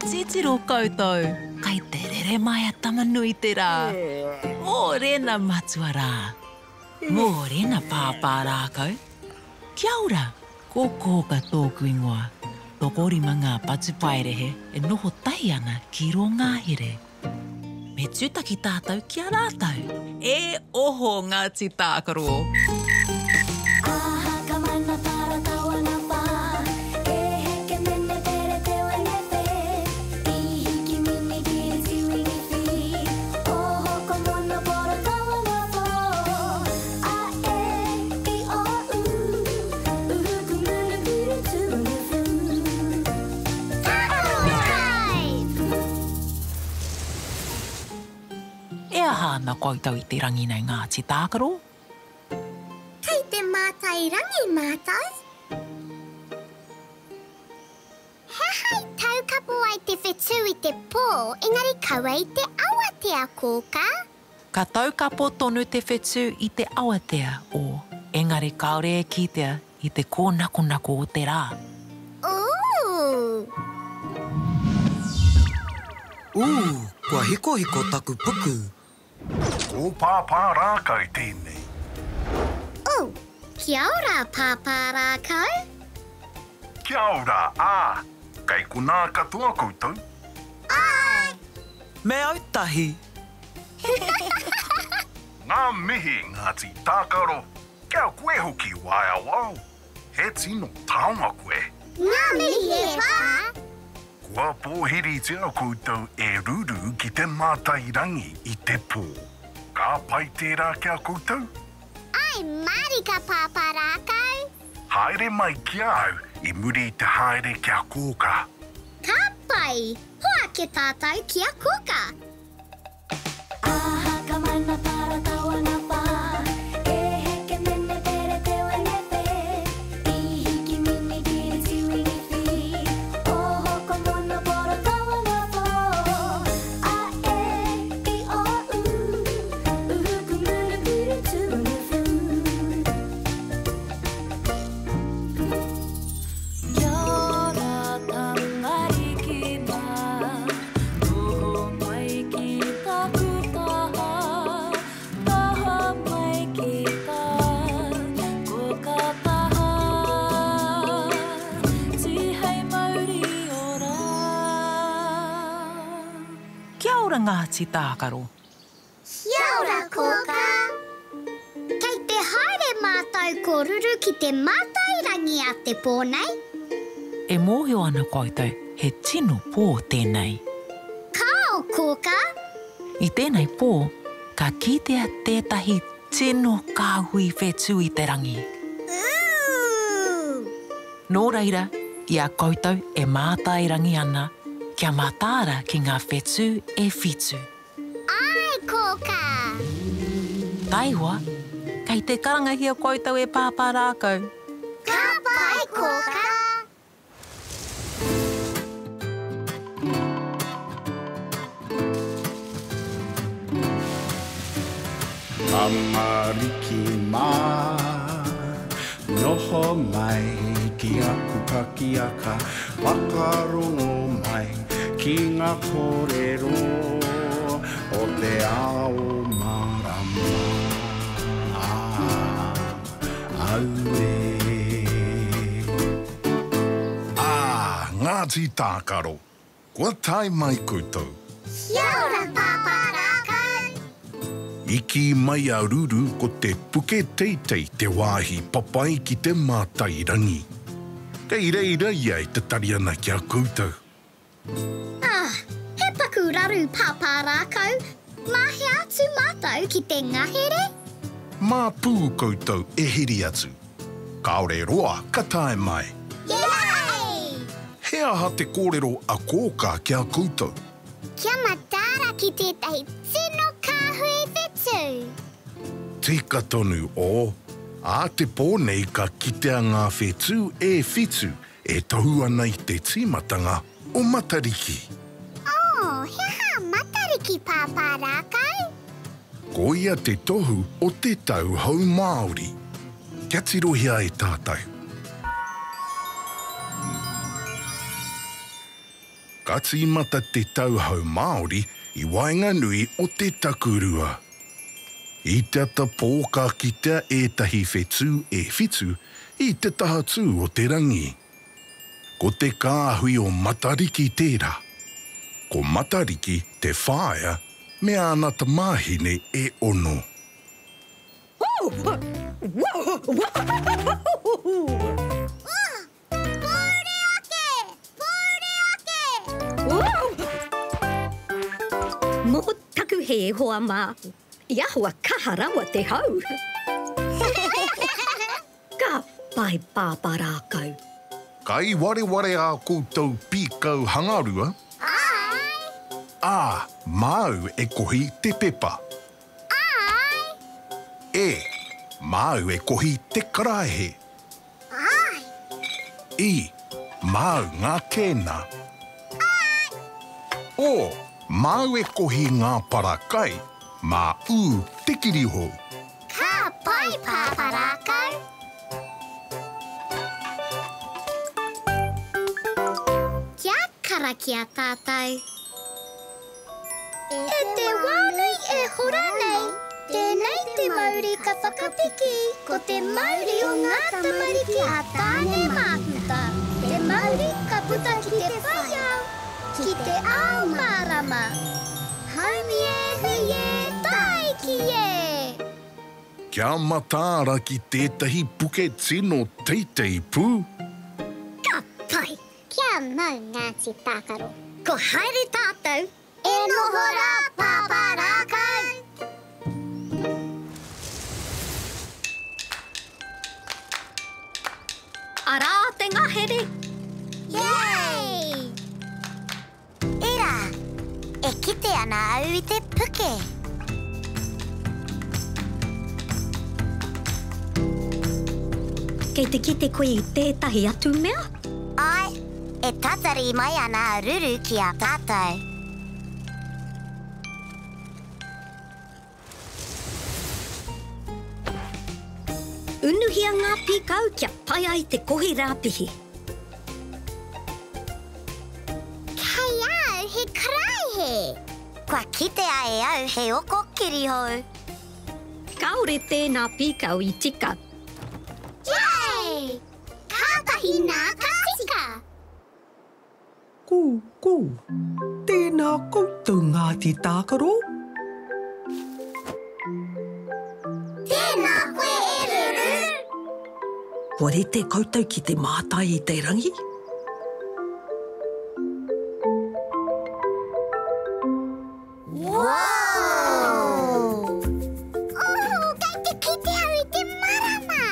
Titiro koutou, kai te rere mai a Tama-nui-te-rā. Mōrena matua rā. Mōrena pāpā rākau. Kia ora, ko Kōka tōku ingoa. Tokorima ngā patupaiarehe e noho tahi ana ki rō ngahere. Me tūtaki tātou ki a rātou. E oho Ngāti Tākaro! E aha ana koutou i te rangi nei Ngāti Tākaro? Kei te mātai rangi mātou. He aha i taukapo ai te whetū i te pō engari kaua i te awatea, Kōkā? Ka taukapo tonu te whetū i te awatea, o, engari kāore e kitea i te kōnakonako o te rā. Ooh! Ooh, kua hikohiko taku puku. Ko Pāpā Rākau tēnei. Oh, kia ora Pāpā Rākau. Kia ora, ā, kei konā katoa koutou? Āe! Me autahi! Ngā mihi Ngāti Tākaro, kia koe hoki Waeawao, he tino taonga koe. Ngā mihi e pā! Kua pōhiritia koutou e Ruru ki te mātai rangi i te pō. Ka pai tērā ki a koutou? Āe mārika Pāpā Rākau! Haere mai ki a au i muri i te haere ki a Kōkā. Ka pai! Hoake tātou ki a Kōkā! Kia ora tamariki mā, noho mai ki taku taha, taha mai ki tā koka taha, tihei mauri ora. Kia ora Ngāti Tākaro. Kia ora, Kōkā! Kei te haere mātou ko Ruru ki te mātai rangi a te pō nei. E mōhio ana koutou he tino pō tēnei. Kāo, Kōkā! I tēnei pō, ka kitea tētahi tino kāhui whetū i te rangi. Ooh! Nō reira, i a koutou e mātai rangi ana, kia mataara ki ngā whetū e whitu. Āe, Kōkā! Taihoa, kei te karangahia koutou e Pāpā Rākau. Ka pai, Kōkā! Tamariki mā, noho mai ki aku pakiaka, whakarongo mai ki ngā kōrero o te ao mārama. Auē. Ā, Ngāti Tākaro, Kua tae mai koutou. Kia ora Pāpā Rākau. I kī mai a Ruru ko te puke teitei te wāhi papai ki te mātai rangi. Kei reira ia e tatari ana ki a koutou. Ah, he paku raru Pāpā Rākau, mā hea atu mātou ki te ngahere? Mā pū koutou e heri atu. Kāore roa ka tae mai. Yay! He aha te kōrero a Kōkā ki a koutou? Kia mataara ki tētahi tino kāhui whetū. Tika tonu, o. Ā te pō nei ka kitea ngā whetū e whitu e tohu ana i te tīmatanga o Matariki. Oh, he aha a Matariki, Pāpā Rākau? Koia te tohu o te tau hou Māori. Kia tirohia e tātou. Ka tīmata te tau hou Māori i waenganui o te takurua. I te ata pō ka kitea ētahi whetū e whitu i te tahatū o te rangi. Ko te kāhui o Matariki tērā. Ko Matariki te whaea me āna tamāhine e ono. Pōuri ake! Pōuri ake! Mō taku hē, hoa mā, i ahua kaha rawa te hau. Ka pai Pāpā Rākau. Kai wareware ā koutou pīkau hangarua? Āe! Ā, māu e kohi te pepa. Āe! E, māu e kohi te karaehe. Āe! I, māu ngā kēna. Āe! O, māu e kohi ngā para kai, mā ū te kirihou. Ka pai, Pāpā Rākau! Kia karakia tātou. E te wā nui e hora nei, tēnei te mauri ka whakapiki, ko te mauri o ngā tamariki a Tāne Māhuta, te mauri ka puta ki te whai ao, ki te ao mārama. Haumi e, hui e, tāiki e! Kia mataara ki tētahi puke tino teitei pū. Ka pai! Kia mau Ngāti Tākaro. Ko haere tātou. E noho rā Pāpā Rākau. Arā te ngahere! Yay! Ira, e kite ana au i te puke. Kei te kite koe i tētahi atu mea? Āe, e tatari mai ana a Ruru ki a tātou. Unuhia ngā pīkau kia pai ai te kohi rāpihi. Kei au he karaehe! Kua kitea e au he oko kirihou. Kāore tēnā pīkau i tika. Yay! Kātahi nā ka tika! Kū, kū. Tēnā koutou Ngāti Tākaro. Tēnā koe e Ruru. Kua rite koutou ki te mātai i te rangi? Wow! Oh, kei te kite au i te marama!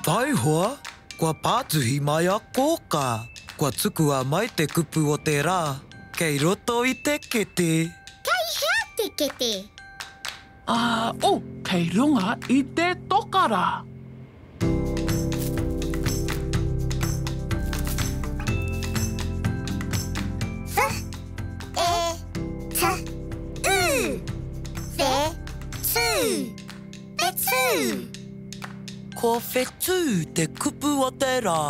Taihoa, kua pātuhi mai a Kōkā. Kua tukua mai te kupu o te rā, kei roto i te kete. Kei hea te kete? Ā, oh, kei runga i te toka rā. Wh, e, t, u. Whe, tū. Whetū. Ko whetū te kupu o te rā.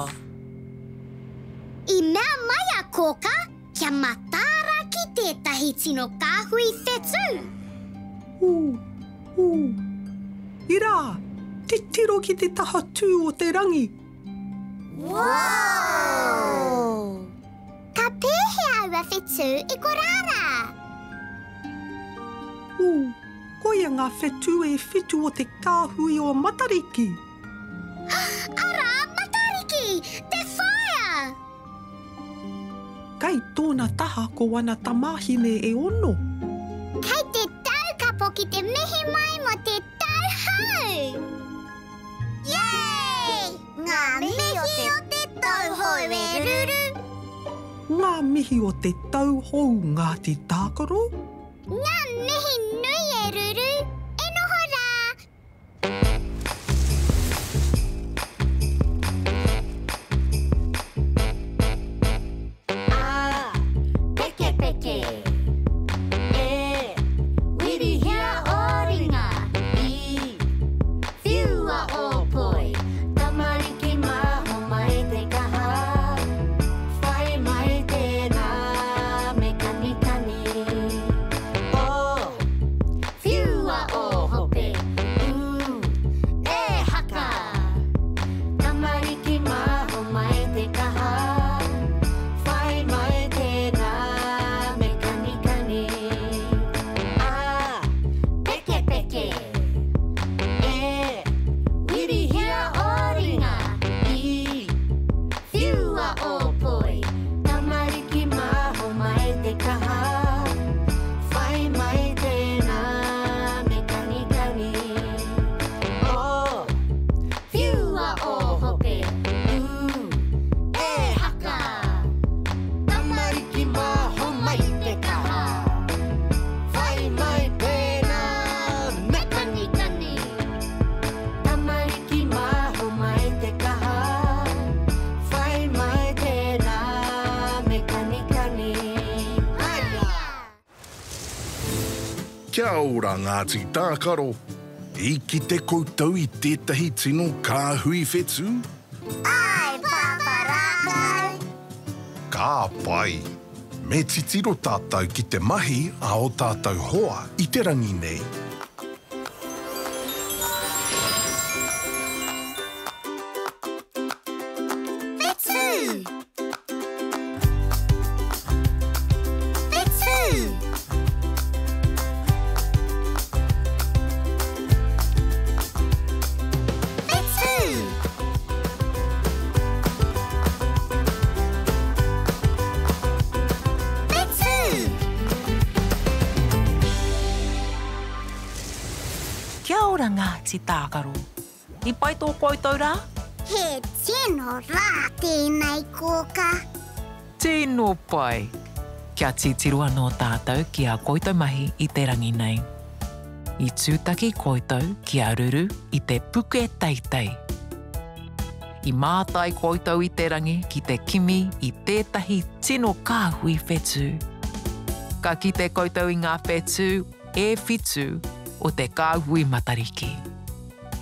I mea mai a Kōkā kia mataara ki tētahi tino kāhui whetū. Ū, ū. Irā, titiro ki te tahatū o te rangi. Wow! Ka pēhea aua whetū e korā rā? Ū, koia ngā whetū e whitu o te kāhui o Matariki. Arā, Matariki! Te whaea! Kei tōna taha ko ana tamāhine e ono. Kei te taukapo ki te mihi mai mō te tau hou! Yay! Ngā mihi o te tau hou e Ruru! Ngā mihi o te tau hou Ngāti Tākaro! Ngā mihi nui e Ruru! E noho rā! A, pekepeke. E, wirihia ō ringa. I, whiua ō poi. Tamariki Kia ora Ngāti Tākaro! I kite koutou i tētahi tino kāhui whetū? Āe, Pāpā Rākau! Ka pai! Me titiro tātou ki te mahi a ō tātou hoa i te rangi nei. Whetū! Whetū! Whetū! Whetū! Kia ora Ngāti Tākaro. I pai tō koutou rā? He tino rā tēnei kōka. Tino pai! Kia titiro anō tātou ki ā koutou mahi i te rangi nei. I tūtaki koutou ki a Ruru i te puke teitei. I mātai koutou i te rangi ki te kimi i tētahi tino kāhui whetū. Ka kite koutou i ngā whetū e whitu o te kāhui Matariki.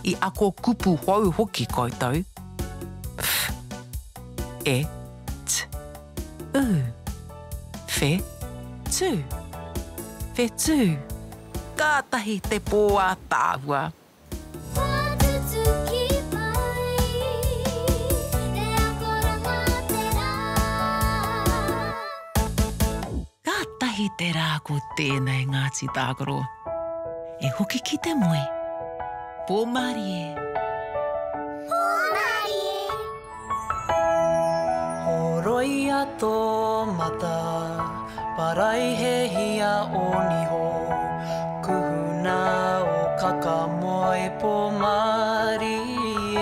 I ako kupu hou hoki koutou, ph, e, t, u, whe, tu, whetū. Kātahi te pō ātaahua! Whakatutuki pai te akoranga o te rā. Kātahi te rā ko tēnei Ngāti Tākaro. E hoki ki te moe. Pō mārie. Pō mārie. Horoia tō mata, paraihehia ō niho, kuhuna ō kaka moe pō mārie.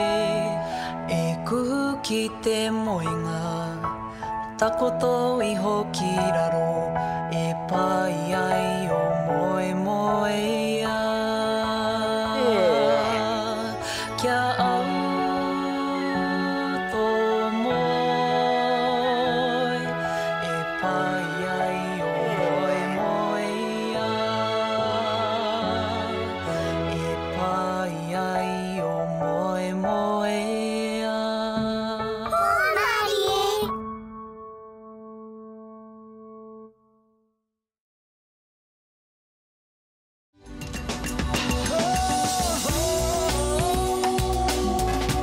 E kuhu ki te moenga, Takoto iho ki raro e pai ai o moemoeā. Kia au tō moe e pai ai o moemoeā. E pai ai o moemoeā. Hōmarie!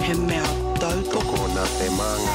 He mea tautoko Tokona te māngai.